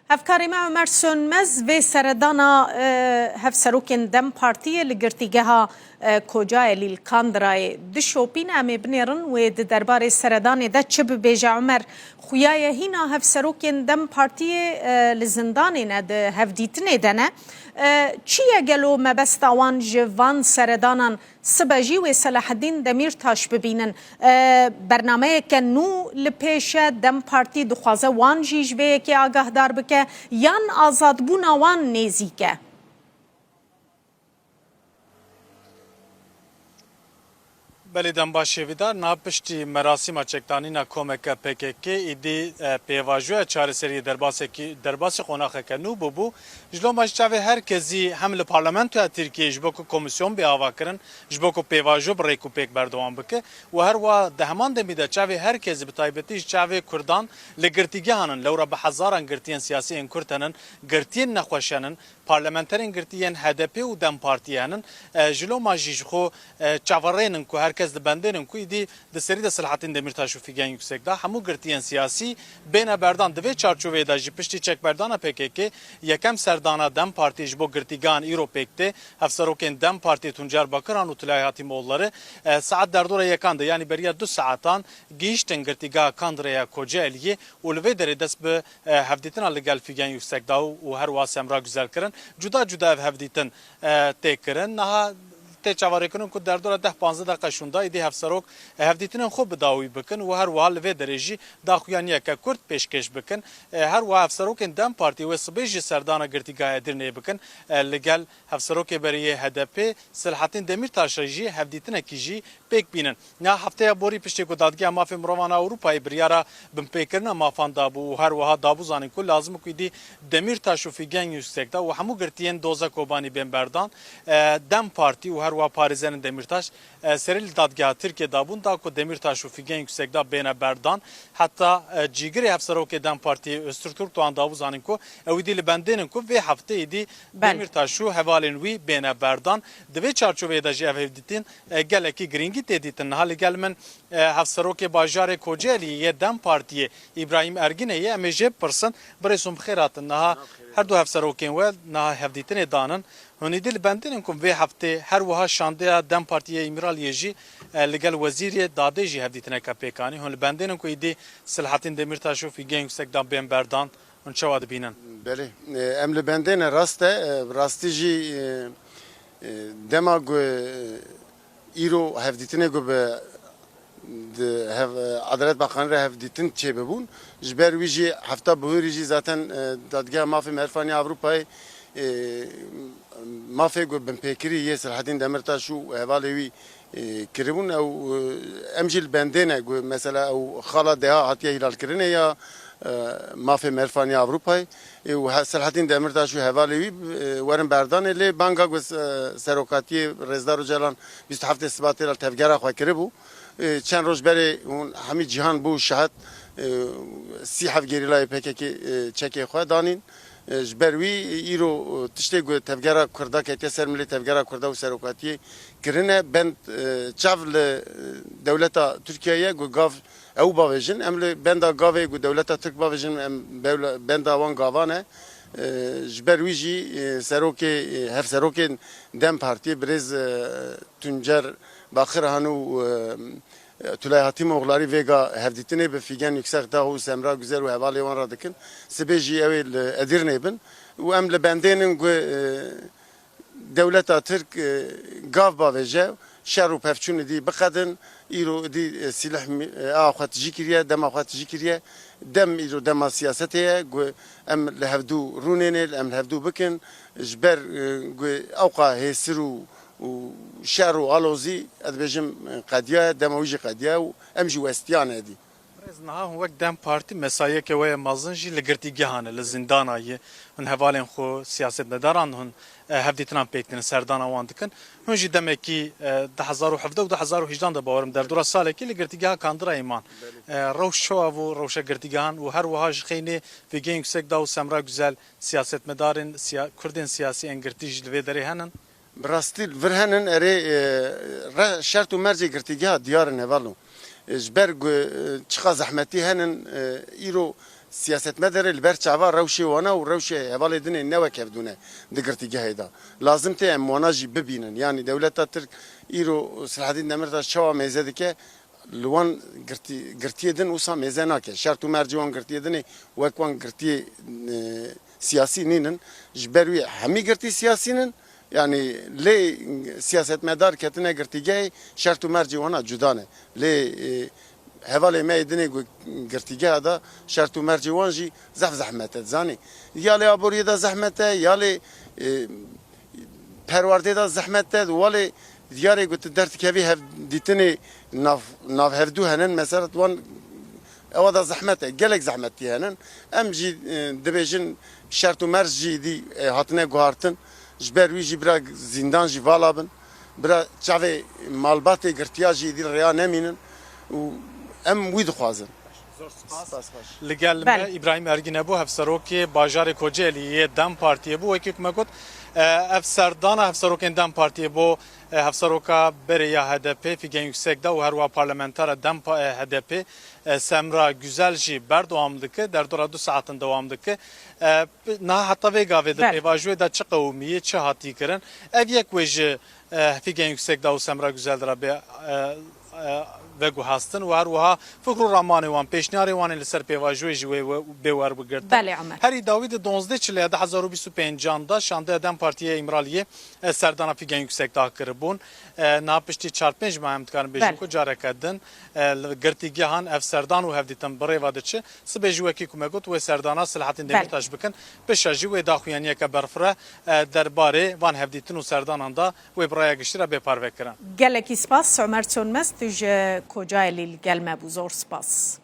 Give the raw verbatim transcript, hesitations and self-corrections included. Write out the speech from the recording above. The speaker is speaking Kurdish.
Hevkarê me Ömer Sönmez vê seredana, e, hevserokên DEM Partiyê li girtîgeha, e, Kocaelî li Kandirayê dişopîne. Em ê binêrin wê di derbarê seredanê de çi bibêje. Ömer, xuya ye hîna hevserokên DEM Partiyê, e, li zindanê ne, di hevdîtinê de ne. E, çi ye gelo mebesta wan ji van seredanan? Sibe jî wê Selaheddîn Demîrtaş bibînin. E, bernameyeke nû li pêş e, DEM Partî dixwaze wan jî ji vê yekê agahdar bike, yan azadbûna wan nêzîk e? Belê, dem baş hêvîdar. Niha piştî merasîma çekdanîna komeke P K K, îdî, e, pêvajoya çareseriyê derbasekî, derbasî qonaxeke nû bûbû. Ji loma ji çavê her kesî hem li Parlamentoya Tirkiyeyê ji bo ku komîsyon bê avakirin, ji bo ku pêvajo bi rêk û pêk berdewam bike û her wiha di heman demî de çavê her kesî, bi taybetî ji çavê Kurdan li girtîgehan in, lewra bi hezaran girtiyên siyasî yên Kurd henin, girtiyên nexweş henin, parlamenterên girtî yên H D P û DEM Partiyê henin, e, ji loma jî ji xwe, e, çaverênin ku her kes dibendênin ku îdî di serî de Selahattin Demirtaş û Figen Yüksekdağ hemû girtiyên siyasî bêne berdan. Di vê çarçoveyê de jî piştî çekberdana P K K yekem serdana DEM Partiyê ji bo girtîgehan îro pêk tê. Hevserokên DEM Partiyê Tuncer Bakırhan û Tülay Hatimoğulları, e, saet derdora yekan de, yanî beriya du saetan gihîştin girtîgeha Kandireya Kocaeliyê û li vê derê dest bi, e, hevdîtina li gel Figen Yüksekdağ û her wiha Semra Güzel kirin. Cuda cuda ev hevdîtin, e, tê kirin. Niha tê çaverêkirin ku derdora deh panzdeh deqe şûnda êdî hevserok, e, hevdîtinên xwe bi dawî bikin û her wiha li vê derê jî daxuyaniyeke kurt pêşkêş bikin. E, her wiha hevserokên DEM Partî wê sibê jî serdana girtîgeha Edirneyê bikin, e, li gel hevserokê berê yê H D P Selahattin Demirtaş re jî hevdîtinekî jî pêk bînin. Niha hefteya borî piştê ku Dadgeha Mafê Mirovan a Ewropayê biryara binpêkirina mafan dabû û her wiha dabû zanîn ku lazim e ku îdî Demîrtaş û Figen Yüksekdağ û hemû girtiyên doza Kobanî bên berdan, e, DEM Partî û her wiha parêzerên Demîrtaş, e, serê li Dadgeha Tirkiyê dabûn da ku Demîrtaş û Figen Yüksekdağ bêne berdan. Heta, e, cîgirê hevserokê DEM Partiyê Öztürk Türkdoğan dabû zanîn ku ew îdî li bendê ne ku vê hefteyê îdî Belê. Demîrtaş û hevalên wî bêne berdan. Di vê çarçoveyê de jî ev hevdîtin, e, gelekî girîngî tê dîtin. Niha li gel min, e, hevserokê bajarê Kocaeliyê yê DEM Partiyê Îbrahîm Ergin heye. Em ê jê bipirsin. Birêz hûn bi xêr hatin. Niha her du hevserokên we niha hevdîtinê danin. Hûn êdî li bendê ne ku vê heftê her wiha şandeya DEM Partiyê Îmraliyê jî, e, li gel Wezîrê Dadê jî hevdîtineke pêk anî. Hûn li bendê ne ku êdî Selahattin Demirtaş û Figen Yüksekdağ bên berdan. Hûn çawa dibînin? Belê, e, em li bendê ne, rast e. E, bi rastî jî, e, e, dema ku, e, îro hevdîtinê ku bi di hev-, e, Adalet Bakanı re hevdîtin çêbibûn, ji ber wî jî hefta bihurî jî zaten, e, Dadgeha Mafê Merfanî Avrupayê, e, mafê ku binpêkirî yê Selahattin Demirtaş û hevalê wî e, kiribûn. Ew, e, em jî li bendê ne ku mesela ew xala deha hatiye hîlalkirinê ya, e, mafê merfanî Avrupayê, e, û he-, Selahattin Demirtaş û hevalê wî, e, werin berdanê lê banga ku se-, serokatiyê Rêzdar Ocalan bîst û heftê Sibatê re tevgera xwe kiribû. E, çend roj berê hûn hemî cîhan bû şahid, e, sî heft gerîlayê P K K, e, çekê xwe danîn. E, ji ber wî îro, e, tiştê ku tevgera Kurda ketiye ser milê tevgera Kurda û serokatiyê kirine, bend, e, çav li, e, dewleta Tirkiyeyê ye ku gav ew bavêjin. Em li benda gavê ku dewleta Tirk bavêjin, em bewle-, benda wan gavan e. E, ji ber wî jî, e, serokê, e, hevserokên DEM Partiyê birêz, e, Tuncer Bakirhan û, e, Tulay Hatîmoğulları vêga hevdîtinê bi Figen Yüksekdağ û Semra Güzel û hevalê wan re dikin. Sibê jî ew ê li Edirnê bin û em li bendê nin ku, e, dewleta Tirk, e, gav bavêje, şer û pevçûn êdî biqedin, îro êdî, e, sîlih mi-, e, a xwe tijî kiriye, dema xwe tijî kiriye. Dem îro dema siyasetê ye, ku em li hevdû rûnêne, em li hevdû bikin, ji ber, e, ku ewqa hêsir û, û şer û alozî, ez dibêjim, e, qediya ye, dema wî jî qediya ye û em jî westiyane êdî. Birêz, niha hûn wek DEM Partî mesayiyeke we yê mezin jî li girtîgehan e, li zîndana ye. Hûn hevalên xwe siyasetmedaran hûn, e, hevdîtinan pêk dînin, serdana wan dikin. Hûn jî demekî, e, du hezar û hevdeh û du hezar û hejdan de bawerim derdora salekî li girtîgeha Kandirayê man. Belê. E, rewş çawa bû, rewşa girtîgehan û her wiha ji xeynê Figen Yüksekdağ û Semra Güzel siyasetmedarên siya-, Kurdên siyasî ên girtî jî li vê derê henin? Bi rastî li vir henin, erê, e, re-, şert û mercê girtîgeha diyar in hevalno. E, ji ber ku, e, çiqa zehmetî henin, e, îro Siyasetmedarê li ber çava rewşê wana û rewşê hevalê din ê ne wek hevdû ne di girtîgehê de. Lazim tê em wana jî bibînin. Yanî dewleta Tirk îro Selahaddîn Demirtaş çawa mêze dike, li wan girtî-, girtiyê din wisa mêze nake. Şert û mercê wan girtiyê din ê wek wan girtiyê, e, siyasî nînin. Ji ber wî hemî girtî siyasî nin. Yanî lê siyasetmedar ketine girtîgehê, şert û mercê wana cuda ne. Lê, e, hevalê me yê dinê ku girtîgeha de şert û mercê wan jî zehf zehmet e, dizanî. Ya lê aboriyê de zehmet e, ya lê, e, perwerdê de zehmet e, walê diyarê ku tu derdikevî hevdîtinê nav, nav hevdû henin, mesela wan ewa da zehmet e, gelek zehmetî henin. Em jî, e, dibêjin şert û merc jî dî, e, hatine guhartin. Ji ber wî jî bira zîndan jî vala bin. Bira çavê malbatê girtiya jî dî rêya nemînin. Û em wî dixwazin. Spas xweş. Li gel me Belê. Îbrahîm Ergîn hebû, hevserokê bajarê Kocaelî yê DEM Partiyê bû. Wekî ku me got, e, ev serdana hevserokên DEM Partiyê bo, e, hevseroka berê ya H D P Figen Yüksekdağ û her wiha parlamentera DEM Pa-, e, H D P, e, Semra Güzel jî berdewam dike, derdora du saetin dewam dike. E, niha heta vê gavê de Belê. pêvajoyê de çi qewimî ye, çi hatî kirin? Ev yek wê ji, e, Figen Yüksekdağ û Semra Güzel de re bê, e, e, veguhastin û her wiha fikr û ramanê wan, pêşniyarê wan ê li ser pêvajoyê jî wê we-, bê werbigirtin. Belê, Omer. Herî dawî di duwazdeh Çilê du hezar û bîst û pêncan de şandeya DEM Partiyê Îmraliyê, e, serdana Figen Yüksekdağ kiribûn. E, niha piştî çar pênc mah em dikarin bêjin Belê. ku careke din, e, li girtîgehan ev serdan û hevdîtin bi rê ve diçe. Sibê jî wekî ku me got wê serdana Selahattin Belê. Demirtaş bikin. Pişa jî wê daxuyaniyeke berfireh, e, derbarê van hevdîtin û serdanan da wê bi raya giştî re bê parvekirin. Gelekî spas, Omer Sönmez, tu ji Kocaelî li gel me bû. Zor spas.